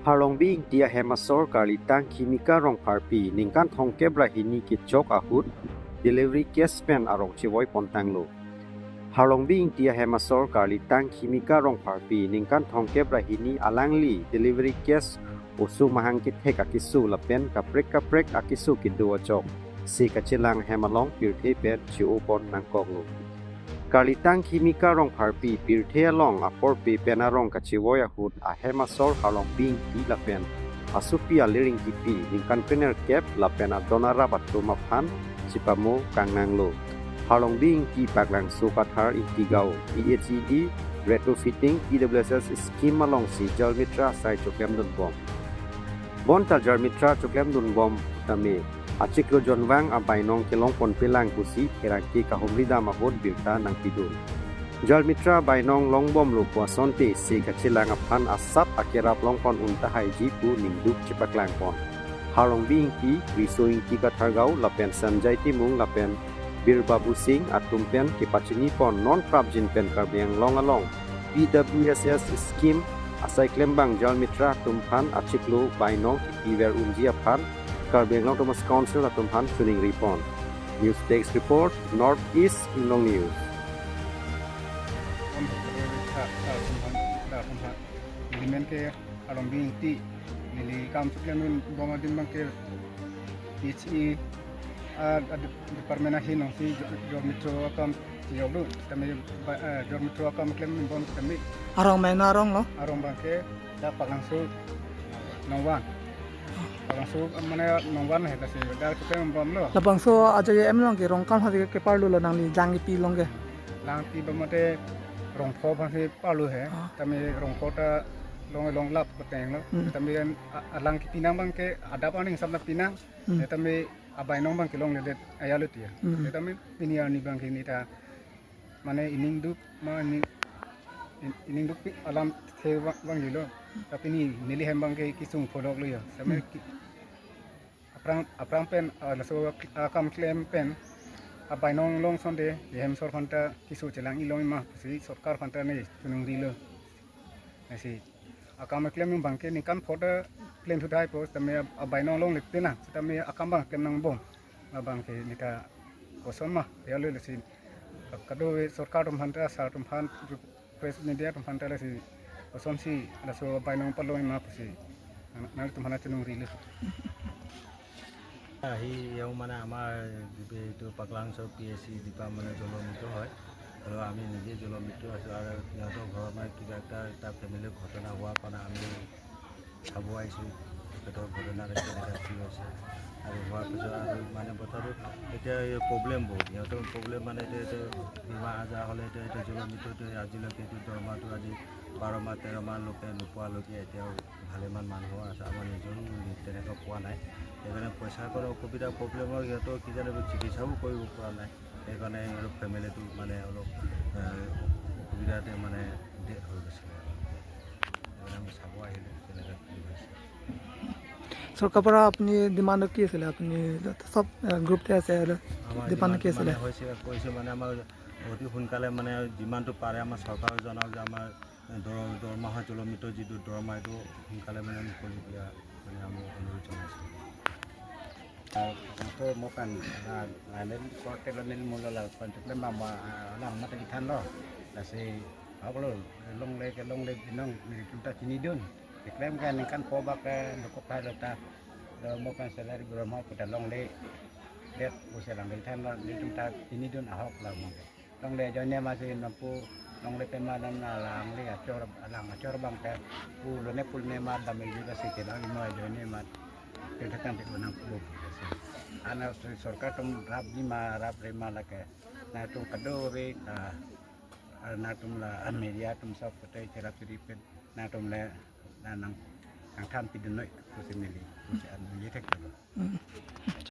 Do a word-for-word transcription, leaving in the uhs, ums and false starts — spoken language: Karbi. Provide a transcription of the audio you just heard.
Harlongbi Ingti ahem asor Karlitang Khimika Rongpharpi ningkan thomkep ra hini kechok ahut delivery case pen arong chevoi pontanglo. Harlongbi Ingti ahem asor Karlitang Khimika Rongpharpi ningkan thomkep ra hini alangli delivery case oso mahang kethek akeso lapen kaprek kaprek akeso kedo ajok se kachelang ahem along pirthe pen che-o pon nangkoklo. Karlitang Khimika Rongpharpi pirthe along aporpe pen arong kachevoi ahut ahem asor Harlongbi Ingti lapen asopi Alir Ingtipi ningkan krenerkep lapen adon arap atum aphan chepamo kangnanglo. Harlongbi Ingti Paklangso Kathar Ingtigao P H E D retrofitting P W S S scheme alongsi Jal Mitra asai choklemdunbom. Bonta Jal Mitra choklemdunbom tame achiklo jonvang abainong kelongponpelang pusi pherangke kahumridam ahut birta nangpidun. Jal Mitra abainong longbomlo pu asonte se kachelang aphan asap akerap longpon un tahaiji pu ningduk chepaklangpon. Harlongbi Ingti, Riso Ingti Kathargao lapen Sanjay Timung lapen Birbabu Singh atum pen kepachinipon non prapjin pen Karbi Anglong along P W S S scheme asai klembang Jal Mitra atum aphan achiklo bainong kepiver unji aphan Karbi Anglong Autonomous Council atum aphan choningripon. News Desk Report, North East Inglong News. Agreement ke Harlongbi Ingti neli kam choklemdunbom adim abangke P H E a, a department ahin alongsi Jal, Jal Mitra akam chejoklo, tame ba, eh, Jal Mitra akam klemdunbom tame. Arong mena arong lo? Arong abangke dak Paklangso nong one. Paklangso mane nong one he, lasi dak choklemdunbomlo. Labangso aja ye em along ke rong kam hasi keparlo lo nangli lang kepi along ke? Lang kepi ba mate rong pho aphansi parlo he. Ah. Tame rong pho ta long longlap kotenglo. Hmm. Tame a, alang kepi nang abangke adap aning samna pinang. Hmm. Tame abainong abangke longledet ajatlo tiya. Hmm. Tame pini arni abangke neta mane ining duk ma ni in-, ining dukpik alamthe abang, abangjilo. Tapi ni neli hem abangke kesung pholoklo ya. Tame Hmm. ki-, aphrang, aphrang pen, ah, laso ak-, akam klem pen abainong long asonte, ehem asor aphanta keso chelang-i long ma pusi sorkar aphanta ne choningri lo. Lasi akam klem abangke ningkan pho ta klem thu thai po, tame ab-, abainong longle pinang, tame akam abang klem nangbom. Abangke neta koson ma, ya lo lasi kadokave sorkar atum aphanta, sar atum aphan, press media atum aphanta lasi kosonsi laso abainong palong ma pusi nang, nangtum aphanta choningri lo. Ahi, yang mana আমাৰ এইটো পাকলাংচৰ P H C ডিপাৰ্টমেণ্টৰ জলমিত্ৰ হয়। আৰু আমি নিজে জলমিত্ৰ আছোঁ। আৰু সিহঁতৰ ঘৰত মানে কিবা এটা, এটা ফেমিলিৰ ঘটনা হোৱাৰ কাৰণে আমি চাব আহিছোঁ, তেখেতৰ ঘটনা কেনেকৈ কি হৈছে। আৰু হোৱাৰ পিছত আৰু মানে কথাটো এতিয়া এই প্ৰব্লেম বহুত, সিহঁতৰ প্ৰব্লেম মানে এতিয়া, এতিয়া বেমাৰ আজাৰ হ'লে এতিয়া, এতিয়া জলমিত্ৰটো আজিলৈকে এইটো দৰমহাটো আজি বাৰ মাহ, তেৰ মাহলৈকে নোপোৱালৈকে এতিয়াও ভালেমান মানুহৰ আছে, আমাৰ নিজৰো তেনেকুৱা পোৱা নাই। সেইকাৰণে পইচাৰ কোনো অসুবিধা, প্ৰব্লেম হয়, সিহঁতৰ কি জানে চিকিৎসাও কৰিব পৰা নাই। সেইকাৰণে অলপ ফেমিলিটো মানে অলপ, এ, অসুবিধাতে মানে দে-, হৈ গৈছিলে। সেইকাৰণে আমি চাব আহিলোঁ, কেনেকৈ কি হৈছে। চৰকাৰৰ পৰা আপুনি ডিমাণ্ড কি আছিলে? আপুনি চব, এ, গ্ৰুপতে আছে আৰু আমাৰ ডিমাণ্ড কি ডিমাণ্ডটো আছিলে? মানে হৈছে, কৈছে মানে আমাৰ অতি সোনকালে মানে যিমানটো পাৰে আমাৰ চৰকাৰক জনাওক যে আমাৰ দৰ-, দৰমহা, জলমিত্ৰৰ যিটো দৰমহা, এইটো সোনকালে মানে মুকলি দিয়া, মানে আমি অনুৰোধ জনাইছোঁ। Ang po mo kan, na, na, nen ko telo nen mulo la, pan tuklem ma, ma, ah, lang mata kithan lo. Lasi, ako lo, longle ke longle binong, nelitum ta chinidun. Keklem ke ningkan pho bak ke dokok thai lo ta. Lo mo kan salary berapa mo puta longledet, pusi lang kithan lo, nelitum ta chinidun ahok la mo. Longle ajoine ma si nampu, longle tema dam na alangli achor, alang achor abang ke pu lone pulne ma dam ejula si kelang imo ajoine ma. Kerja kan di unang pu. Ana sorkar atum rap di ma, rap re ma lake. Nangtum kadokave, ah, nangtum la, ah, media atum sab kote cherap cheri pen nangtum le, na nang, nangthan pidun noi pusi neli, pusi an ye thek lo.